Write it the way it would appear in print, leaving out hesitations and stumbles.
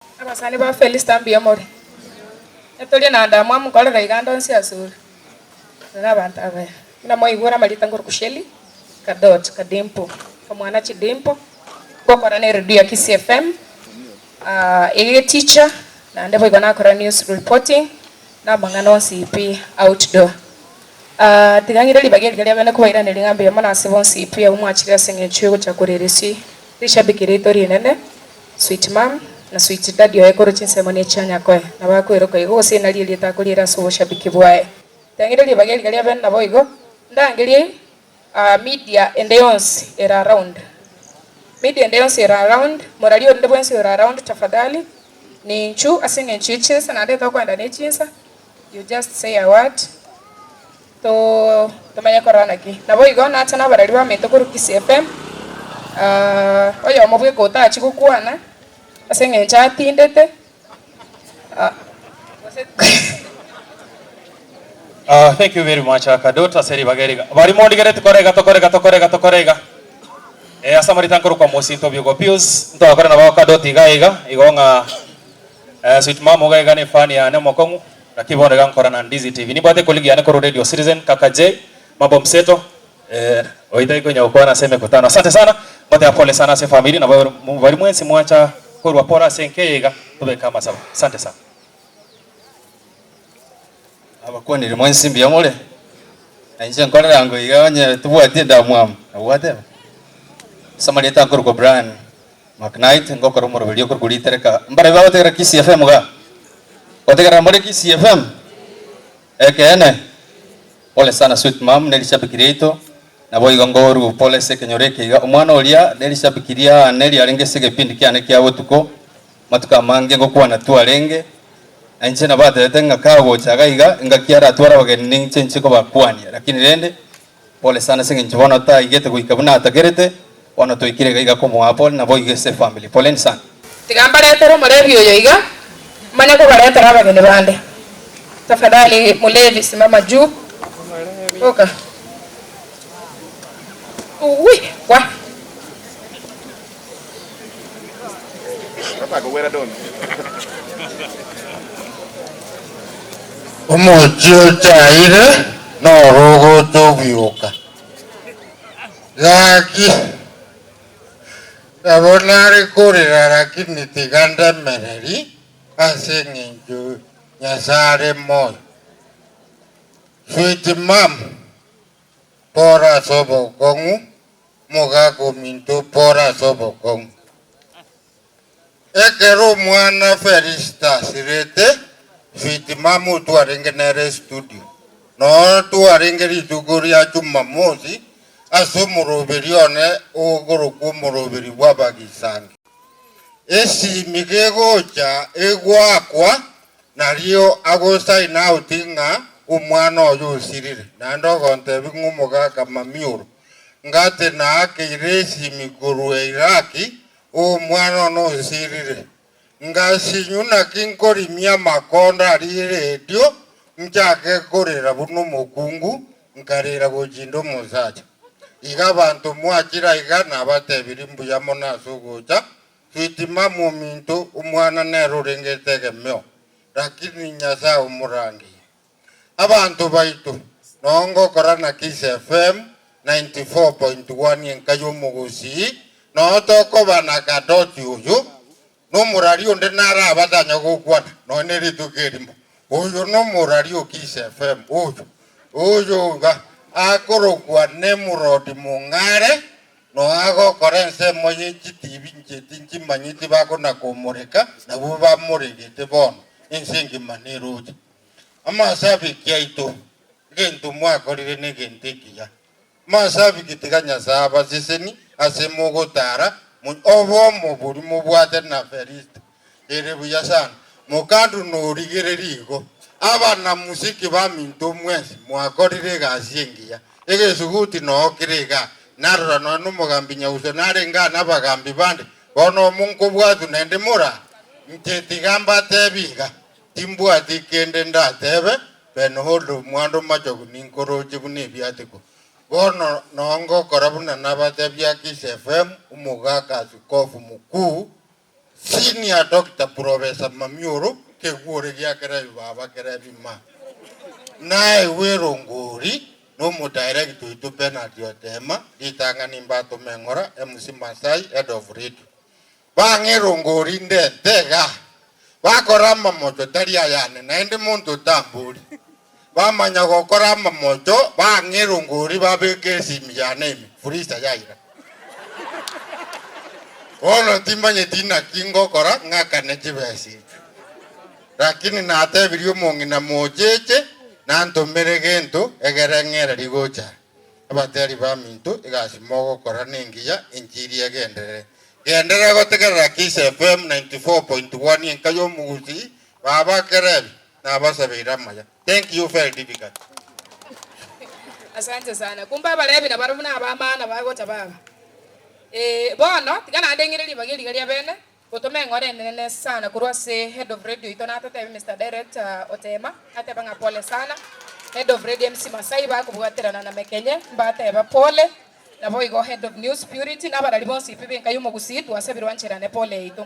Abasani ba Felista mbuya more? Etorie na ndamwamu nkorera iga ande onsi asore. Ore nabanto abaya. Buna mwaigure amarieta nkorokwa Shelly Kadot Kadimpo, omwana Chidimpo, ngokora na eredio ya Kisii FM, eye teacher, naende boigo nakora news reporting, na amang'ana onsi pi outdoor. Tiga ng'ire ribaga eriga riabene kobairaneria ng'a mbuya mono ase bonsi pi abwo mwachire ase eng'encho yogocha korera ase rishabiki riaito rinene. Sweet mum na sweet daddy oye korwa chinsemo ne chia nyakoe, nabo akoiroka igo gose nario erieta akoriera ase oboshabiki bwaye. Tang'ire ribaga eriga ria bene naboigo, ndangerie media ende yonsi ere around, media ende yonsi ere around, moraria onde bwensi ore around tafadhali, ninchu ase eng'encho ye chinsa naende tokoenda ne chinsa, you just say a word to tomanye korora naki. Naboigo nacha nabareri baminto korwa Kisii FM, oyomo bweka otachi gokwana ase eng'encho atindete, gose Thank you very much Kadot ase ribaga eri iga. Baria mondigereti kora iga tokore iga tokore iga tokore iga. Ase amarieta nkorokwa Mosinto Obiugo Pius, ntogakore nabo Kadot iga iga, igo ng'a Sweet mama iga iga ne fan yane omokong'u. Naki bono iga nkora na Ndizi TV. Nimbwate ecolleague yane korwa Radio Citizen, Kaka J, mambo mseto, eh, oitaki konya gokwana ase emekutano. Asante sana, ngoteba pole sana ase efamiri nabo baria mwensi mwancha korwa pole ase enka eye iga, tobeke amasabo. Asante sana. Abakwanire mwensi mbuya more? Na inche nkorera ango iga onye tobwati endamwamu, nabo gwateba? Ase amarieta nkorokwa Brian McKnight, ngokora omoroberio okorokwa ritereka. Mbarabwo bagotegerera Kisii FM igaa? Gotegerera more Kisii FM? Ekeene, pole sana sweet mum ne rishabiki riaito, naboigo ngoru pole ase ekenyoro eke iga. Omwana oria ne rishabiki riane riarenge ase egepindi kiane kia botuko, matuko amange ngokwana twarenge, na inche nabatebete ng'a kagocha iga iga, engaki aratware abageni ninche inche kobakwania, lakini rende Pole sana ase eng'encho bono taigete goika buna atagerete, bono twaikire iga iga komoa pole naboigo ase efamily. Poleni sana. Tiga mbaretere omolevi oyo iga, manye kobaretera abageni bande. Tafadhali mulevi simama juu. Boka. Uwi, wa. Omochie ochaire noro ogocha obioka. Gaki, nabo nare korera lakini tiga ndemereri ase eng'encho Nyasae are moyo. Sweet mum, pore ase obokong'u. Omogaka ominto pore ase obokong'u. Ekero omwana Felisita asirete, Sweet Mama otwarenge nere estudio, noo twarenge rituko ria Jumamosi ase omoroberi one okorokwa omoroberi bw'abagisangi. Esimi gegocha egoakwa nario ago sign out ng'a omwana oye osirire, naende ogontebia ng'a omogaka mamioro. Ngate naakeire esimi korwa Iraki, omwana one osirire. Ngasinywa naki nkorimia amakondo aria eredio, nchake korera buna omokungu, nkarera gochia inde omosacha. Iga abanto mwachire aiga nabatebirie mbuya mono ase ogocha, sweet mama ominto, omwana nere orenge etegemeo, lakini Nyasae omorangeirie. Abanto baito, noo ngokora na Kiss FM 94.1 enka y'omogusii, noo tokoba na Kadoti oyo, nomorari onde nare abatanya gokwana nonya ne rituko erimo. Oyo nomorari o Kiss FM oyo, oyo iga akorokwa Nimrod Mong'are, noo agokora ensemo ye chitibi inche tinchimanyeti bakona komoreka, nabwo bamoregete bono, ense engima neroche. Amasabiki aito, egento mwakorire negento ekiya. Amasabiki tiga Nyasae abaseseni ase mogotara obomo boria mobwate na Felista. Ere buya sana. Mokandu norigereria igo. Abanamusiki baminto mwensi mwakorire egasi engiya. Egesuguti noo kere igaa. Narora nonya nomogambi Nyauso narenge aa nabagambi bande. Bono omonkobwatu naende moraa. Inche tiga mbatebi iga. Timbwati kende ndatebe, Benhold omwando machogu ninkoroche buna ebiatiko. Bono noo ngokora buna nabatebia Kiss FM, omogaka Askofu mokuu. Senior Doctor Professor Mamioro kegwore gia kerebi baba kerebi ma. Naegwe erongori nomodirect oito Bernard Otema ritang'ani mbatome ng'ora MC Masai head of radio. Bang'e erongori ndente iga bakora amamocho tari ayane naende monto otambori. Bamanya gokora amamocho bang'e erongori babeke esimi yane ime freezer yaira. Bono timanyeti naki ngokora ng'akane chibesa echio. Lakini natebirie omong'ina mocheche nantomere gento egere ng'ere rigocha. Abateri baminto egasi mogokora nengiya enchiri egenderere. Genderera gotegerera Kiss FM 94.1 enka y'omogusii baba kerebi nabasabeire amaya. Thank you very difficult. Asante sana. Kumbe abalevi nabarabwo buna abamana bagocha baba. Ee, bono tiga naende ng'ire ribaga eriga ria bene, gotoma eng'ora enene sana korwa ase head of radio oito natotebi Mister Director Otema, nateba ng'a pole sana, head of radio MC Masai bakobwaterana na Mekenye, mbateba pole, naboigo head of news Purity, na abarari bonsi pi b'enka y'omogusii twasabirwe ancherane pole yaito.